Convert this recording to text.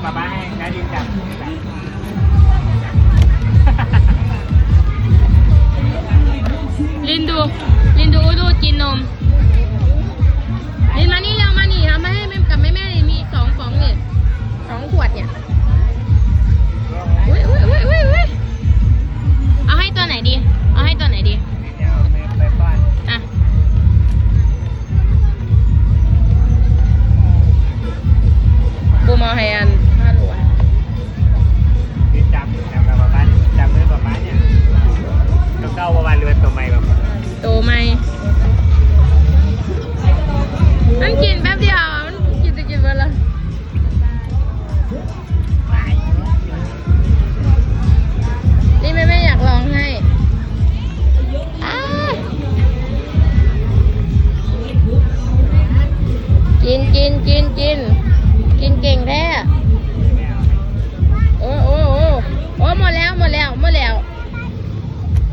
ລິນດູ ລິນດູ ດູດກິນນົມ. ລິນມານີ້ແລ້ວ ມານີ້ ເອົາມາໃຫ້ແມ່ກັບແມ່ໆ ນີ້ ມີສອງຟອງນີ້ ສອງຂວດນີ້. ອຸ້ຍ ອຸ້ຍ ອຸ້ຍ ອຸ້ຍ ອຸ້ຍ ເອົາໃຫ້ຕົວໄຫນດີ? ເອົາໃຫ້ຕົວໄຫນດີ? ອ່ະ ບູມເອົາໃຫ້ອັນ ພາດຫົວ ຄືຈັບ ຈັບປະມານ ຈັບມືປະມານນີ້ ໂຕເກົ່າບໍ່ວ່າ ຫຼືວ່າໂຕໃໝ່ບໍ່? ໂຕໃໝ່. ມັນກິນໄປ